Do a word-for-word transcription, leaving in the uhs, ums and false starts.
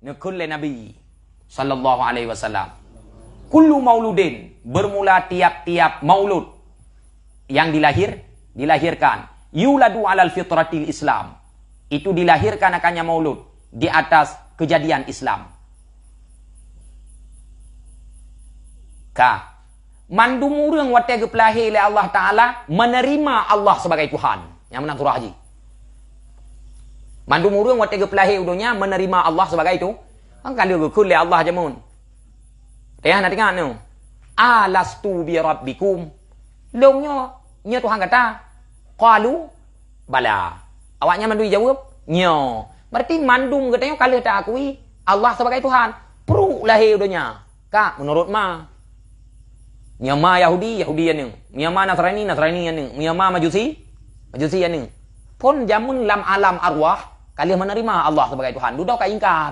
Neukheun lé Nabi sallallahu alaihi wasallam, "Kullu mauludin," bermula tiap-tiap maulud yang dilahir, dilahirkan, "yuladu alal fitratil Islam," itu dilahirkan akannya maulud di atas kejadian Islam. Ka. Mandum ureuëng watée geupeulahé lé Allah Taala menerima Allah sebagai Tuhan. Nyang meunan surah jih. Mandum ureuëng watée geupeulahé u donya menerima Allah sebagai tu. Kan ka lheueh geukheun lé Allah jameun. Teuh na teuingat nyoe. "Alastu bi rabbikum?" Lôn nyoe, nyoe Tuhan gata? Qalu, "Bala." Awaknyan mandum jaweueb, "Nyoe." Berarti mandum geutanyoe ka lheueh ta akui Allah sebagai Tuhan. Pruek lahé u donya. Ka, meunurot ma. Meunyoe ma Yahudi, Yahudi aneuëk. Meunyoe ma Nasrani, Nasrani aneuëk. Meunyoe ma Majusi, Majusi aneuëk. Phon jameun lam alam arwah, ka lheueh menerima Allah sebagai Tuhan. Dudoe ka ingkar.